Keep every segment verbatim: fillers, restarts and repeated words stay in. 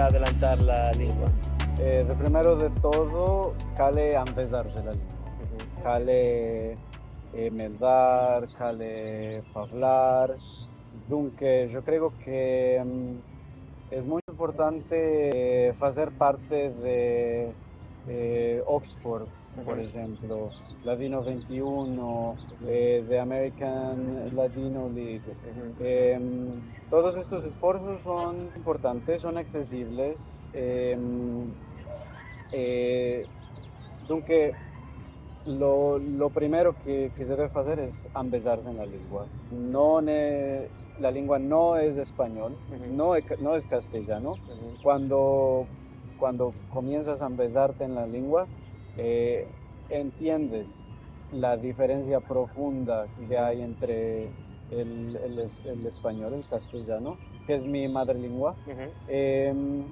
adelantar la lengua? Eh, de primero de todo, kale ambezarse la lengua. Kale, eh, meldar, kale favlar. Dunke, yo kreo ke, mm, es muy importante, eh, fazer parte de, eh, Oxford, por ejemplo, Ladino vente i uno, eh, de American Ladino League. Em, todos estos esforsos son importantes, son aksesibles. Em, eh, dunke, lo, lo primero ke, ke se deve fazer es ambezarse en la lengua. No ne-, la lengua no es espanyol, no es, no es kastelyano. Kuando, kuando komiensas a ambezarte en la lengua, eh, entiendes la diferensia profunda ke ay entre el, el es-, el espanyol, el kastelyano, ke es mi madre lengua, em,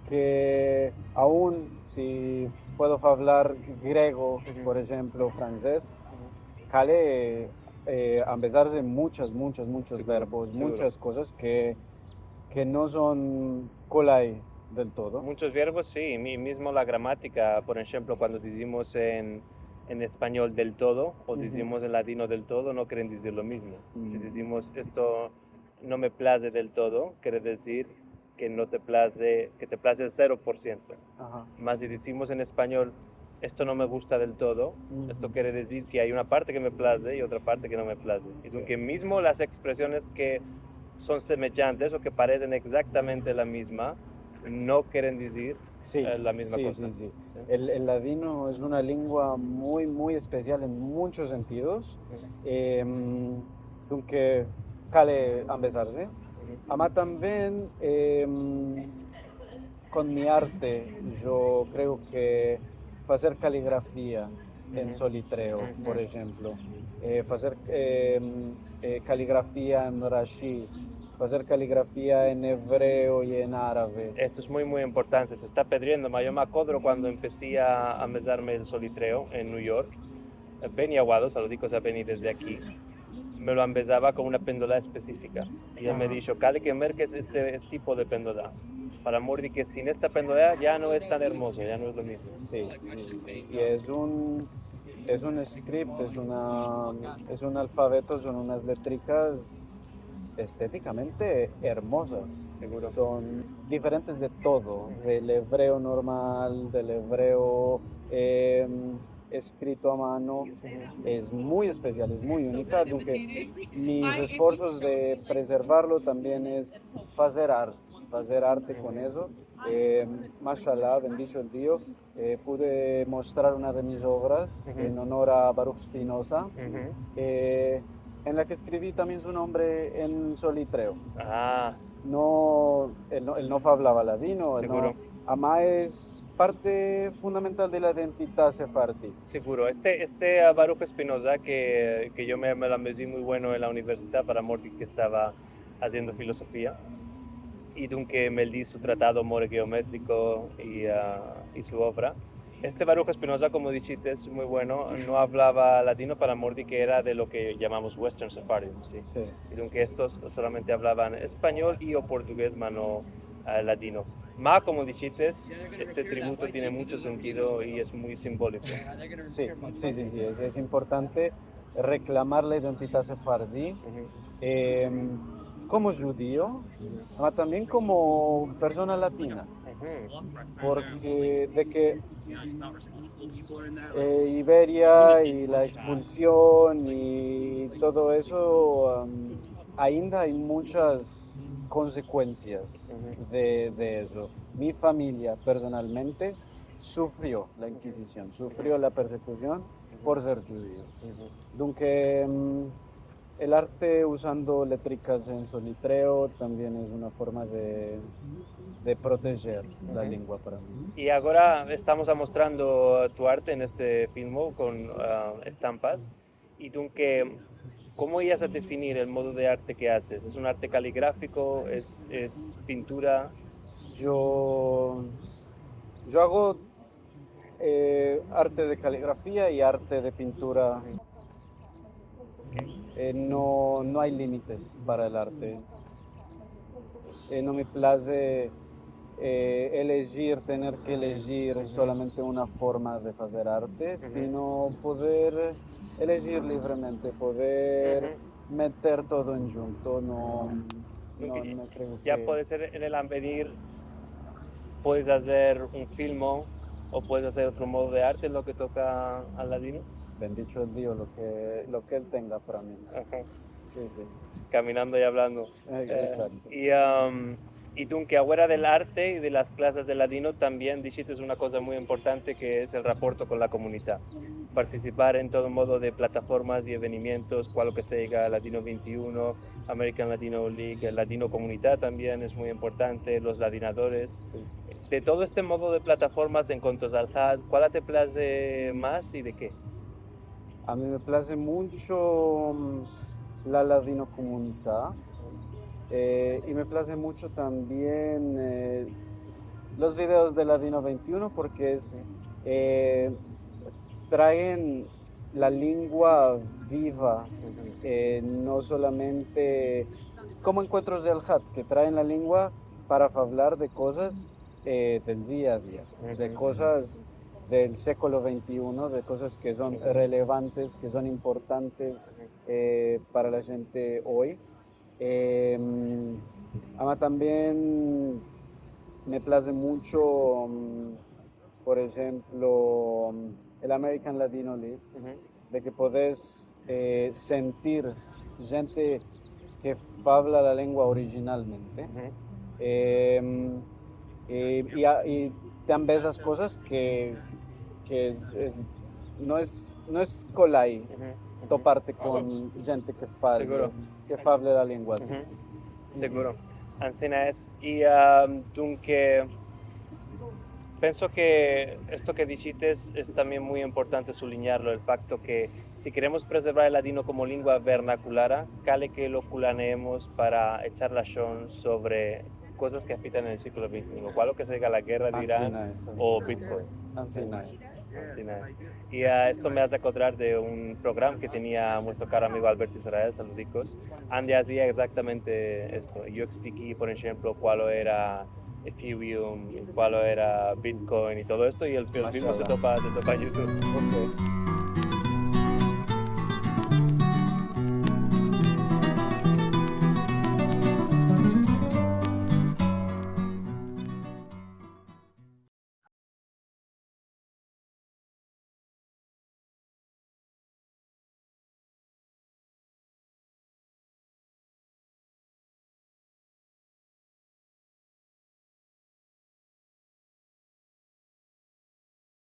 ke aun si puedo favlar grego, por ejemplo, franses, kale, eh, ambezarse muchas, muchas, muchos verbos, muchas kozas ke, ke no son kolay del todo. Muchos verbos, si. Mi-, mizmo la gramatika, por ejemplo, kuando dizimos en, en espanyol del todo o dizimos en ladino del todo, no keren dizir lo mizmo. Si dizimos esto no me plaze del todo, kere dizir ke no te plaze, ke te plaze el zero por siento. Mas si dizimos en espanyol, esto no me gusta del todo, esto kere dizir ke ay una parte ke me plaze i otra parte ke no me plaze. I dunke mizmo las ekspresiones ke son semejantes o ke paresen egzaktamente la mizma, no keren dizir, eh, la mizma koza. Si, si, si. El, el ladino es una lengua muy, muy espesial en muchos sentidos. Em, dunke, kale ambezarse. Ama tambien, em, kon mi arte, yo kreo ke fazer kaligrafia en solitreo, por ejemplo, eh, fazer, em, eh, kaligrafia en rashi, fazer kaligrafia en ebreo i en arabe. Esto es muy, muy importante. Se esta pedriendo. Ma yo me akodro kuando empesi a, a ambezarme el solitreo en New York, eh, Beni Aguado, saluditos a Beni desde aki, me lo ambezava kon una pendola espesifika. I el me disho, kale ke merkes este tipo de pendola, para mor de ke sin esta pendola ya no es tan ermozo, ya no es lo mizmo. Si, si, si. I es un, es un script, es una, es un alfabeto, son unas letrikas estetikamente ermozas. Seguro. Son diferentes de todo, del ebreo normal, del ebreo, em, eskrito a mano. Es muy espesial, es muy unika. Dunke mis esforsos de prezervarlo tambien es fazer arte, fazer arte kon esto. Eh, mashallah, bendicho el Dio, eh, pude mostrar una de mis ovras en onor a Baruch Spinoza, eh, en la ke eskrivi tambien su nombre en solitreo. No, el no, el no favlava ladino, el no. Seguro. Ama es parte fundamental de la identidad sefaradi. Seguro. Este, este, ah, Baruch Spinoza, ke, ke yo me, me lo ambezi muy bueno en la universidad para mor de ke estava aziendo filozofia. I dunke me ldi su tratado More Geometriko i, ah, i su ovra. Este Baruch Spinoza, komo dishites, es muy bueno, no avlava ladino para mor de ke era de lo ke yamamos Western Sephardim, si. Si. I dunke estos solamente avlavan espanyol i o portugues, ma no, ah, ladino. Ma, komo dishites, este tributo tiene mucho sentido i es muy simboliko. Si, si, si, si, es, es importante reklamar la identidad sefaradi, em, komo djudio, ma tambien komo persona ladina. Porke de ke, eh, Iberia i la ekspulsion i todo esto, em, ainda ay munchas konsekuensias de, de esto. Mi famiya, personalmente, sufrio la Inkizision, sufrio la persekusion por ser djudios. Dunke, em, el arte uzando letrikas en solitreo tambien es una forma de, de protejer la lengua para mi. I agora estamos amostrando tu arte en este filmo kon, ah, estampas. I dunke, komo iyas a definir el modo de arte ke azes? Es un arte kaligrafiko? Es, es pintura? Yo, yo ago, eh, arte de kaligrafia i arte de pintura. Eh, no, no ay limites para el arte. Eh, no me plaze, eh, elegir, tener ke elegir solamente una forma de fazer arte, sino poder elegir livremente, poder meter todo en djunto, no, no, no kreo ke... Ya puede ser en el avenir, puedes azer un filmo o puedes azer otro modo de arte, lo ke toka al ladino. Bendicho el Dio, lo ke, lo ke el tenga para mi. Aha. Si, si. Kaminando i avlando. Eh, egzakto. I, am, i tu, ke afuera del arte i de las klazes de ladino, tambien dishites una koza muy importante, ke es el raporto kon la komunidad. Partisipar en todo modo de plataformas i evenimientos, kual ke sea Ladino vente i uno, American Ladino League, el Ladino Komunidad tambien es muy importante, los ladinadores. De todo este modo de plataformas, en kuanto a Alhad, kual te plaze mas i de ke? A mi me plaze muncho, mm, la Ladino Komunidad, eh, i me plaze muncho tambien, eh, los videos de Ladino vente i uno, porke es, eh, traen la lengua viva, eh, no solamente komo enkuentros de Alhad, ke traen la lengua para avlar de kozas, eh, del dia a dia, de kozas del siglo vente i uno, de kozas ke son relevantes, ke son importantes, eh, para la djente oy. Em, ama tambien me plaze muncho, mm, por enshemplo, mm, el American Ladino League, de ke podes, eh, sentir djente ke avla la lengua orijinalmente. Em, i, i a-, i tambien esas kozas ke, ke es, es, no es, no es kolay toparte kon djente ke avle, ke avle la lengua. Seguro. Ansina es. I, am, dunke, penso ke esto ke dishites es tambien muy importante subliniarlo, el fakto ke si keremos preservar el ladino komo lengua vernakulara, kale ke lo kulaneemos para echar lashon sovre kozas ke afiektan en el siglo vente i uno, kual ke sea la gerra de Iran o Bitcoin. Ansina es. Ansina es. I, ah, esto me aze akordar de un programa ke tenia muestro karo amigo Albert Israel, saludikos, ande azia egzaktamente esto. Yo ekspliki, por enshemplo, kual era Ethereum, kual era Bitcoin i todo esto, i el, el mizmo se topa, se topa en YouTube. Ok.